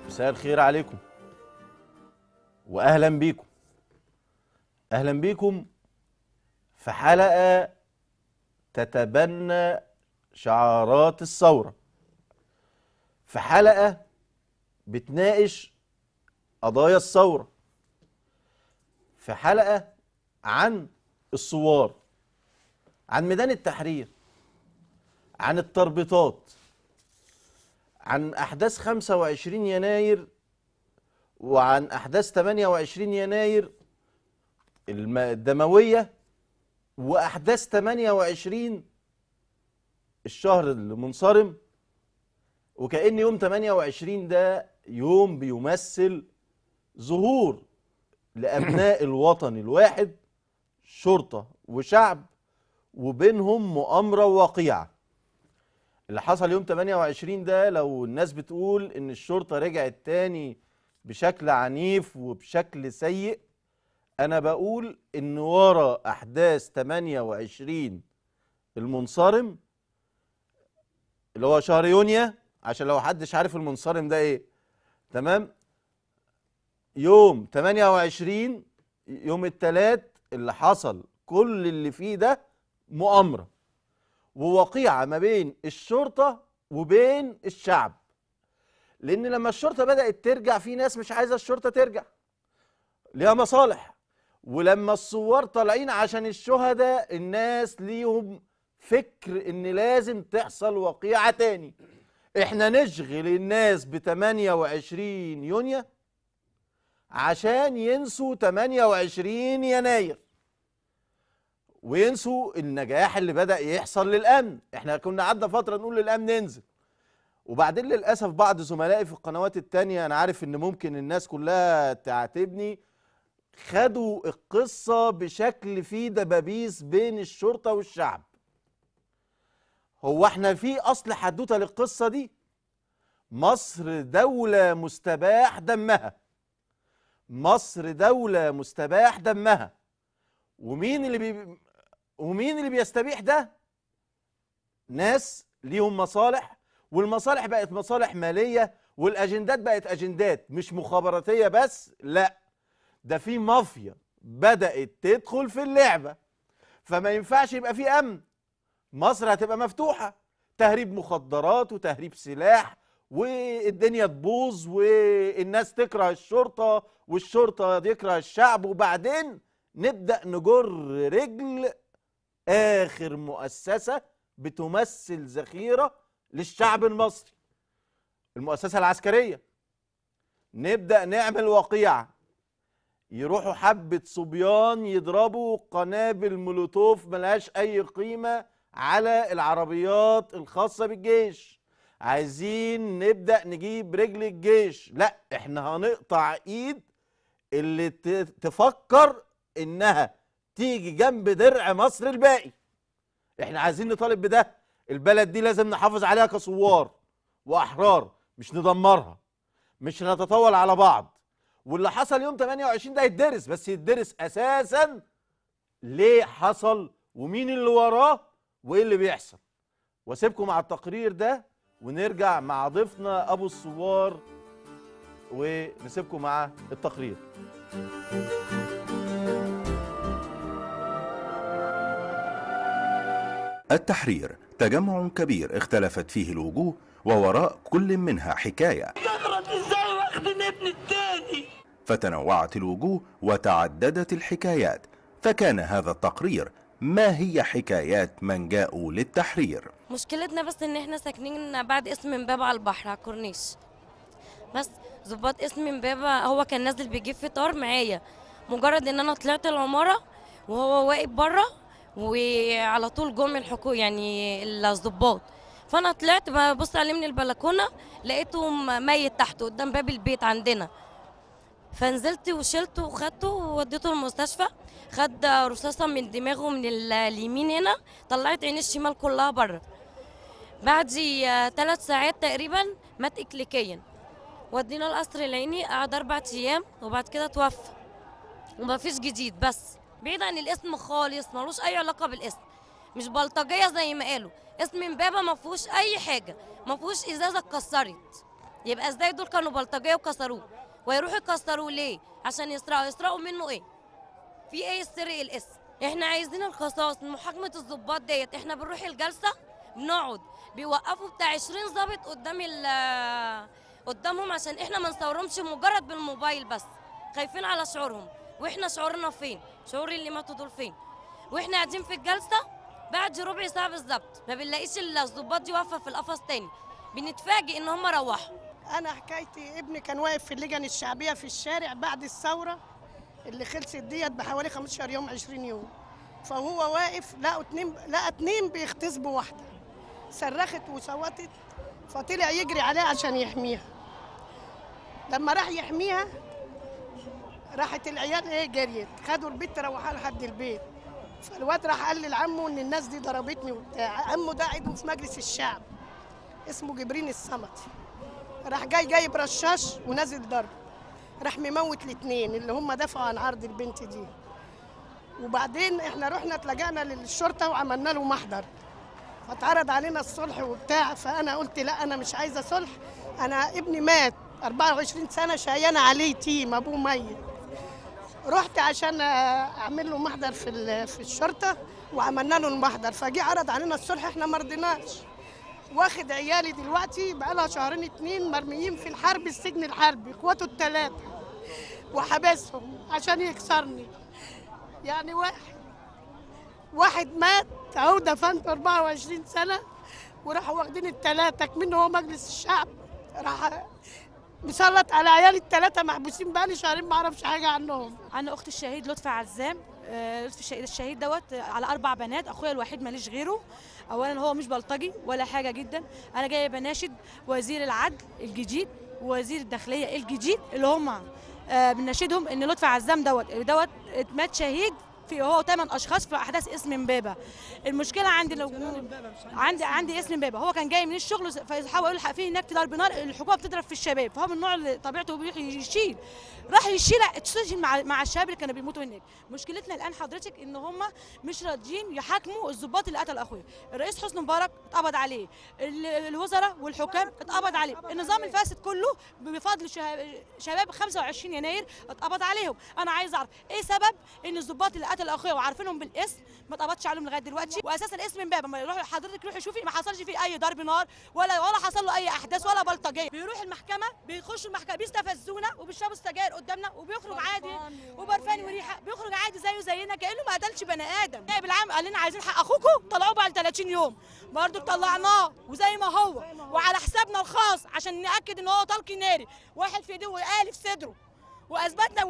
مساء الخير عليكم واهلا بيكم. اهلا بيكم في حلقة تتبنى شعارات الثورة، في حلقة بتناقش قضايا الثورة، في حلقة عن الثوار، عن ميدان التحرير، عن التربيطات، عن أحداث 25 يناير وعن أحداث 28 يناير الدموية وأحداث 28 الشهر المنصرم. وكأن يوم 28 ده يوم بيمثل ظهور لأبناء الوطن الواحد، شرطة وشعب، وبينهم مؤامرة ووقيعة. اللي حصل يوم 28 ده لو الناس بتقول إن الشرطة رجعت تاني بشكل عنيف وبشكل سيء، أنا بقول إن ورا أحداث 28 المنصرم اللي هو شهر يونيو، عشان لو حدش عارف المنصرم ده إيه، تمام؟ يوم 28 يوم الثلاث اللي حصل كل اللي فيه ده مؤامرة ووقيعة ما بين الشرطة وبين الشعب. لأن لما الشرطة بدأت ترجع في ناس مش عايزة الشرطة ترجع، ليها مصالح. ولما الثوار طالعين عشان الشهداء، الناس ليهم فكر إن لازم تحصل وقيعة تاني. إحنا نشغل الناس ب 28 يونيو عشان ينسوا 28 يناير وينسوا النجاح اللي بدأ يحصل للأمن. احنا كنا عدنا فترة نقول للأمن انزل، وبعدين للأسف بعض زملائي في القنوات التانية، أنا عارف إن ممكن الناس كلها تعاتبني، خدوا القصة بشكل فيه دبابيس بين الشرطة والشعب. هو احنا في أصل حدوتة للقصة دي؟ مصر دولة مستباح دمها، مصر دولة مستباح دمها. ومين اللي بيستبيح ده؟ ناس ليهم مصالح، والمصالح بقت مصالح مالية، والأجندات بقت أجندات مش مخابراتية بس، لا ده في مافيا بدأت تدخل في اللعبة. فما ينفعش يبقى في أمن، مصر هتبقى مفتوحة، تهريب مخدرات وتهريب سلاح، والدنيا تبوظ والناس تكره الشرطة والشرطة تكره الشعب، وبعدين نبدأ نجر رجل آخر مؤسسة بتمثل ذخيرة للشعب المصري، المؤسسة العسكرية. نبدأ نعمل وقيعة، يروحوا حبة صبيان يضربوا قنابل مولوتوف ملهاش أي قيمة على العربيات الخاصة بالجيش. عايزين نبدأ نجيب رجل الجيش، لا احنا هنقطع ايد اللي تفكر انها تيجي جنب درع مصر الباقي. احنا عايزين نطالب بده، البلد دي لازم نحافظ عليها كثوار واحرار، مش ندمرها، مش نتطاول على بعض. واللي حصل يوم 28 ده يتدرس، بس يتدرس اساسا ليه حصل ومين اللي وراه وايه اللي بيحصل. واسيبكم مع التقرير ده ونرجع مع ضيفنا ابو الثوار ونسيبكم مع التقرير. التحرير تجمع كبير اختلفت فيه الوجوه ووراء كل منها حكاية. ازاي واخدين ابن التاني؟ فتنوعت الوجوه وتعددت الحكايات، فكان هذا التقرير ما هي حكايات من جاءوا للتحرير. مشكلتنا بس ان احنا ساكنين بعد اسم امبابة على البحر على الكورنيش، بس ظباط اسم امبابة هو كان نازل بيجيب فطار معايا، مجرد ان انا طلعت العمارة وهو واقف بره وعلى طول جم الحكومة يعني الظباط، فانا طلعت ببص عليه من البلكونه لقيته ميت تحت قدام باب البيت عندنا، فنزلت وشلته وخدته ووديته المستشفى. خد رصاصة من دماغه من اليمين هنا، طلعت عين الشمال كلها بره. بعد 3 ساعات تقريبا مات اكليكيا. ودينا القصر العيني، قعد 4 ايام وبعد كده توفى وما فيش جديد. بس بعيد عن الاسم خالص، ملوش اي علاقة بالاسم، مش بلطجيه زي ما قالوا. اسم امبابه ما فيهوش اي حاجة، ما فيهوش ازازة اتكسرت، يبقى ازاي دول كانوا بلطجيه وكسروه؟ ويروحوا يكسروه ليه؟ عشان يسرقوا. يسرقوا منه ايه؟ في ايه يسرق الاسم؟ احنا عايزين القصاص، محاكمة الضباط ديت. احنا بنروح الجلسة بنقعد بيوقفوا بتاع 20 ضابط قدام قدامهم عشان احنا ما نصورهمش مجرد بالموبايل بس، خايفين على شعورهم. واحنا شعورنا فين؟ شعور اللي ماتوا دول فين؟ واحنا قاعدين في الجلسة بعد ربع ساعة بالظبط ما بنلاقيش الضباط دي واقفة في القفص تاني، بنتفاجئ ان هم روحوا. انا حكايتي ابني كان واقف في اللجان الشعبية في الشارع بعد الثورة اللي خلصت ديت بحوالي 15 يوم 20 يوم، فهو واقف لقى اتنين بيغتصبوا واحدة، صرخت وصوتت، فطلع يجري عليها عشان يحميها. لما راح يحميها راحت العيال ايه جريت، خدوا البت روحها لحد البيت. فالواد راح قال لعمه ان الناس دي ضربتني وبتاع. عمه ده عضو في مجلس الشعب اسمه جبرين الصمتي، راح جاي جايب رشاش ونازل ضرب، راح مموت الاثنين اللي هم دافعوا عن عرض البنت دي. وبعدين احنا رحنا اتلجأنا للشرطة وعملنا له محضر، فاتعرض علينا الصلح وبتاع، فانا قلت لا انا مش عايزه صلح، انا ابني مات 24 سنة شقيانه عليه يتيم ابوه ميت. رحت عشان اعمل له محضر في الشرطة وعملنا له المحضر، فجي عرض علينا الصلح احنا ما رضيناش. واخد عيالي دلوقتي بقالها شهرين 2 مرميين في الحرب، السجن الحربي، اخواته الثلاثة، وحبسهم عشان يكسرني. يعني واحد مات اهو دفنته 24 سنة، وراحوا واخدين الثلاثة منه هو مجلس الشعب، راح مسلط على عيالي الثلاثة محبوسين بقالي شهرين ما اعرفش حاجة عنهم. انا اخت الشهيد لطفي عزام، لطفي الشهيد دوت على 4 بنات، اخويا الوحيد ماليش غيره. اولا هو مش بلطجي ولا حاجة جدا. انا جاية بناشد وزير العدل الجديد ووزير الداخلية الجديد اللي هم بناشدهم ان لطفي عزام دوت مات شهيد في هو 8 اشخاص في احداث اسم امبابه. المشكلة عندي لو عندي اسم امبابه، هو كان جاي من الشغل فحاول يلحق فيه هناك ضرب نار، الحكومة بتضرب في الشباب، فهو من النوع اللي طبيعته بيروح يشيل، راح يشيل اتسجن مع الشباب اللي كانوا بيموتوا هناك. مشكلتنا الان حضرتك ان هم مش راضيين يحاكموا الضباط اللي قتل اخويا. الرئيس حسني مبارك اتقبض عليه، الوزراء والحكام اتقبض عليه، النظام الفاسد كله بفضل شباب 25 يناير اتقبض عليهم. انا عايز اعرف ايه سبب ان الضباط اللي قتل اخويا وعارفينهم بالاسم ما اتقبضش عليهم لغاية دلوقتي. واساسا اسم امبابه ما يروح حضرتك روحي شوفي ما حصلش فيه اي ضرب نار ولا حصل له اي احداث ولا بلطجيه. بيروح المحكمة، بيخشوا المحكمة بيستفزونا وبيشربوا السجاير قدامنا وبيخرج عادي وبرفان وريحه، بيخرج عادي زيه زينا كانه ما قتلش بني ادم. النائب العام قال لنا عايزين حق اخوكم، طلعوه بعد 30 يوم، برضه طلعناه وزي ما هو وعلى حسابنا الخاص عشان ناكد ان هو طلق ناري، واحد في ايديه وآلي في صدره، واثبتنا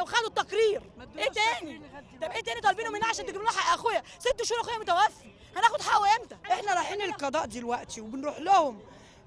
وخدوا التقرير. ايه تاني؟ طب ايه تاني طالبينه مننا عشان تجيبوا لنا حق اخويا؟ 6 شهور اخويا متوفي، هناخد حقه امتى؟ احنا رايحين القضاء دلوقتي وبنروح لهم،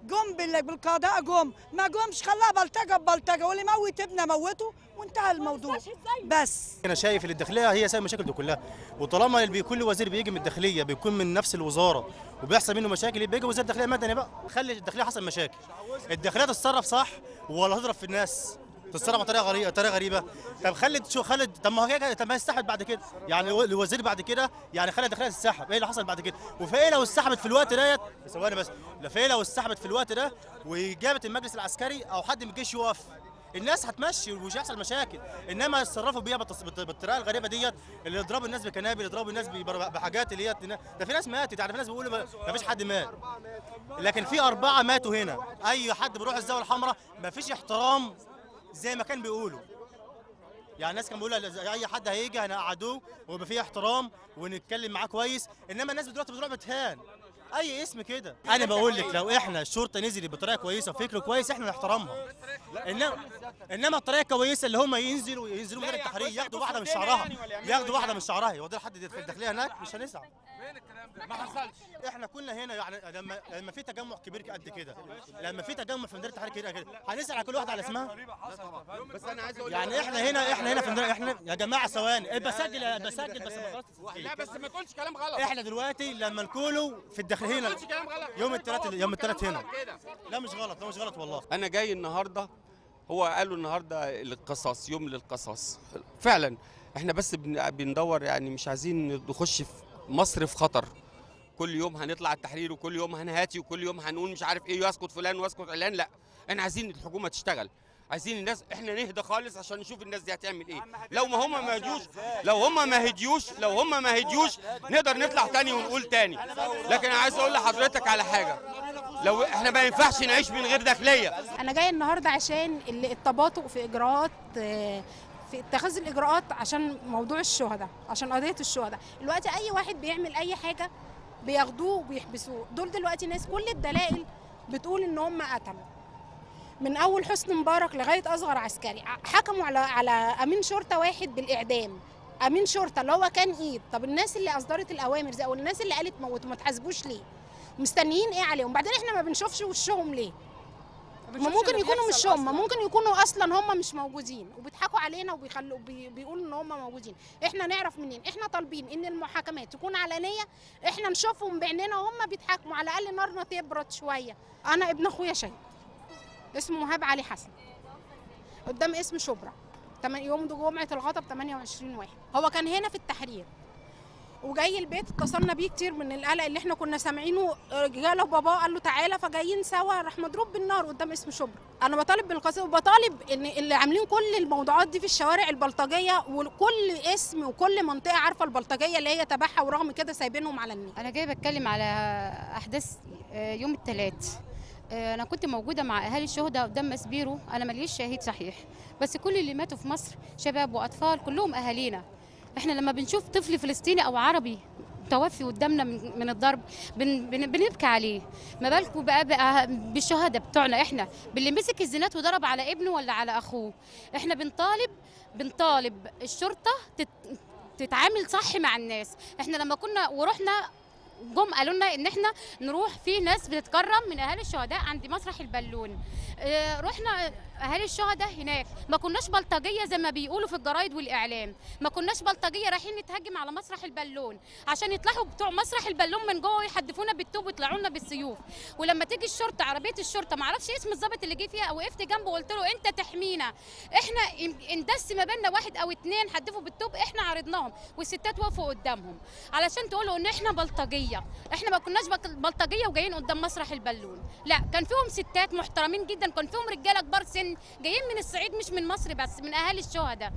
جم بالقضاء جم، ما جمش خلاها بلطجه ببلطجه، واللي موت ابنه موته وانتهى الموضوع بس. انا شايف ان الداخلية هي سبب المشاكل دي كلها، وطالما كل وزير بيجي من الداخلية بيكون من نفس الوزارة وبيحصل منه مشاكل، بيجي وزير الداخلية مدني بقى. خلي الداخلية حصل مشاكل، الداخلية تتصرف صح ولا تضرب في الناس؟ تتصرف بطريقة غريبة، طريقه غريبة. طب خلي طب ما هو كده، طب ما يستحب بعد كده، يعني الوزير بعد كده يعني خلي الداخلية تتسحب، ايه اللي حصل بعد كده؟ وفي لو اتسحبت في الوقت ديت، ثواني بس، في لو اتسحبت في الوقت ده وجابت المجلس العسكري او حد من الجيش يقف، الناس هتمشي ومش هيحصل مشاكل. انما يتصرفوا بيها بالطريقة الغريبة ديت، اللي يضربوا الناس بكنابل، يضربوا الناس بحاجات اللي هي ده في ناس ماتت، يعني في ناس بيقولوا ما فيش حد مات، لكن في 4 ماتوا هنا. اي حد بيروح الزاوية الحمراء ما فيش احترام زي ما كان بيقولوا، يعني الناس كانوا بيقولوا اي حد هيجي هنقعدوه ويبقى فيه احترام ونتكلم معاه كويس، انما الناس دلوقتي بتروح بتهان اي اسم كده. انا بقول لك لو احنا الشرطة نزلت بطريقة كويسة وفكر كويس احنا نحترمها، انما الطريقة الكويسة اللي هم ينزلوا من غير التحرير، ياخدوا واحدة من شعرها، ياخدوا واحدة من شعرها يودوا لحد الداخلية هناك، مش هنزعل. ما حصلش. احنا كنا هنا يعني لما في تجمع كبير قد كده، لما في تجمع في مدينة التحرير كده كده، هنسال على كل واحدة على اسمها. بس انا عايز اقول يعني احنا هنا في مدينة، احنا يا جماعة ثواني بسجل بس ما خلصتش. لا بس ما تقولش كلام غلط. احنا دلوقتي لما نكونوا في الداخل هنا يوم الثلاث هنا، لا مش غلط، لا مش غلط والله. انا جاي النهارده، هو قالوا النهارده للقصاص، يوم للقصاص فعلا. احنا بس بندور، يعني مش عايزين نخش في مصر في خطر. كل يوم هنطلع التحرير وكل يوم هنهاتي وكل يوم هنقول مش عارف ايه، ويسقط فلان ويسقط علان. لا، احنا عايزين الحكومة تشتغل، عايزين الناس، احنا نهدى خالص عشان نشوف الناس دي هتعمل ايه. لو ما هم ما هديوش، لو هم ما هديوش نقدر نطلع تاني ونقول تاني. لكن انا عايز اقول لحضرتك على حاجة، لو احنا ما ينفعش نعيش من غير داخلية. انا جاية النهارده عشان التباطؤ في اجراءات، في اتخاذ الاجراءات عشان موضوع الشهداء، عشان قضية الشهداء. دلوقتي اي واحد بيعمل اي حاجة بياخدوه وبيحبسوه. دول دلوقتي ناس كل الدلائل بتقول ان هم قتلوا، من اول حسني مبارك لغاية اصغر عسكري. حكموا على امين شرطه واحد بالاعدام، امين شرطه اللي هو كان ايد. طب الناس اللي اصدرت الاوامر زي او الناس اللي قالت موتوا ما تحاسبوش ليه؟ مستنيين ايه عليهم؟ بعدين احنا ما بنشوفش وشهم ليه؟ ما ممكن يكونوا مش هم، ممكن يكونوا اصلا هم مش موجودين وبيضحكوا علينا وبيخلوا بيقولوا ان هم موجودين. احنا نعرف منين؟ احنا طالبين ان المحاكمات تكون علنية، احنا نشوفهم بعيننا وهم بيتحاكموا، على الاقل نارنا تبرد شوية. انا ابن اخويا شهيد اسمه مهاب علي حسن، قدام اسم شبرا، يوم جمعه الغضب 28/1. هو كان هنا في التحرير وجاي البيت، اتصلنا بيه كتير من القلق اللي احنا كنا سامعينه، جاله باباه قال له تعالى، فجايين سوا، راح مضروب بالنار قدام اسم شبرا. انا بطالب بالقصاص، وبطالب ان اللي عاملين كل الموضوعات دي في الشوارع البلطجيه، وكل اسم وكل منطقة عارفه البلطجيه اللي هي تبعها، ورغم كده سايبينهم على النيل. انا جاية بتكلم على احداث يوم الثلاث. أنا كنت موجودة مع أهالي الشهداء قدام مسبيرو. أنا ماليش شهيد صحيح، بس كل اللي ماتوا في مصر شباب وأطفال كلهم أهالينا. إحنا لما بنشوف طفل فلسطيني أو عربي توفي قدامنا من الضرب بنبكي عليه، ما بالكم بقى بالشهداء بتوعنا إحنا، باللي مسك الزنات وضرب على ابنه ولا على أخوه. إحنا بنطالب الشرطة تتعامل صح مع الناس. إحنا لما كنا ورحنا جم قالوا لنا ان احنا نروح في ناس بتتكرم من اهالي الشهداء عند مسرح البالون. رحنا اهالي الشهداء هناك، ما كناش بلطجيه زي ما بيقولوا في الجرايد والاعلام، ما كناش بلطجيه رايحين نتهاجم على مسرح البالون عشان يطلعوا بتوع مسرح البالون من جوه ويحدفونا بالطوب ويطلعوا لنا بالسيوف. ولما تيجي الشرطة، عربية الشرطة، ما اعرفش اسم الضابط اللي جه فيها، وقفت جنبه وقلت له انت تحمينا، احنا اندس ما بيننا واحد او اتنين حدفوا بالطوب، احنا عرضناهم والستات وقفوا قدامهم علشان تقولوا ان احنا بلطجيه. احنا ما كناش بلطجيه وجايين قدام مسرح البالون، لا، كان فيهم ستات محترمين جدا، كان فيهم رجاله كبار سن جايين من الصعيد، مش من مصر بس، من اهالي الشهداء.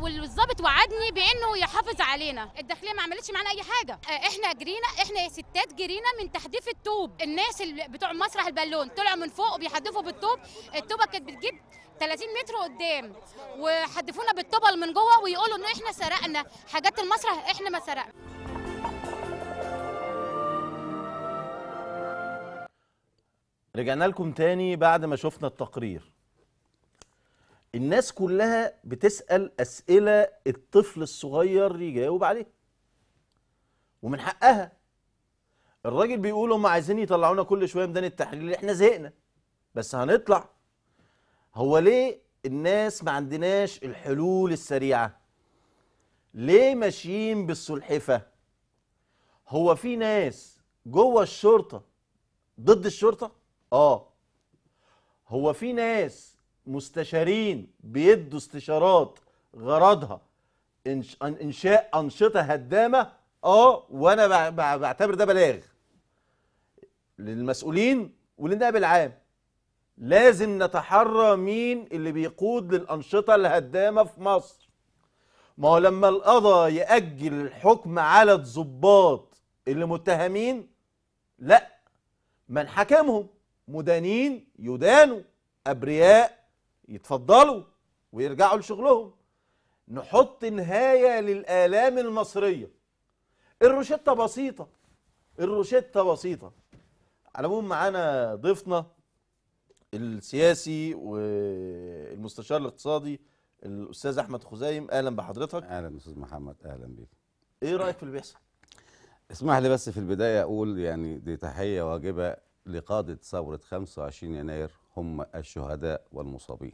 والظابط وعدني بانه يحافظ علينا. الداخلية ما عملتش معانا اي حاجة. احنا جرينا، احنا ستات جرينا من تحديف الطوب. الناس اللي بتوع مسرح البالون طلعوا من فوق وبيحدفوا بالطوب، الطوبه كانت بتجيب 30 متر قدام، وحدفونا بالطوبه من جوه ويقولوا ان احنا سرقنا حاجات المسرح. احنا ما سرقنا. رجعنا لكم تاني بعد ما شفنا التقرير. الناس كلها بتسأل أسئلة الطفل الصغير يجاوب عليها، ومن حقها. الراجل بيقول هم عايزين يطلعونا كل شوية ميدان التحرير، احنا زهقنا بس هنطلع. هو ليه الناس ما عندناش الحلول السريعة؟ ليه ماشيين بالسلحفة؟ هو في ناس جوه الشرطة ضد الشرطة؟ هو في ناس مستشارين بيدوا استشارات غرضها انشاء انشطة هدامه؟ وانا بعتبر ده بلاغ للمسؤولين وللنائب العام. لازم نتحرى مين اللي بيقود للانشطه الهدامه في مصر. ما هو لما القضاء يأجل الحكم على الضباط اللي متهمين، لا، من حكمهم مدانين يدانوا، أبرياء يتفضلوا ويرجعوا لشغلهم. نحط نهاية للآلام المصرية. الروشتة بسيطة، الروشتة بسيطة. على العموم معانا ضيفنا السياسي والمستشار الاقتصادي الأستاذ أحمد خزايم. أهلا بحضرتك. أهلا أستاذ محمد، أهلا بيك. إيه رأيك في اللي بيحصل؟ اسمح لي بس في البداية أقول يعني دي تحية واجبة لقادة ثورة 25 يناير، هم الشهداء والمصابين.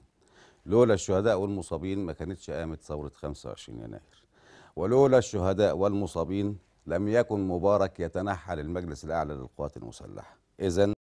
لولا الشهداء والمصابين ما كانتش قامت ثورة 25 يناير، ولولا الشهداء والمصابين لم يكن مبارك يتنحى للمجلس الأعلى للقوات المسلحة. إذن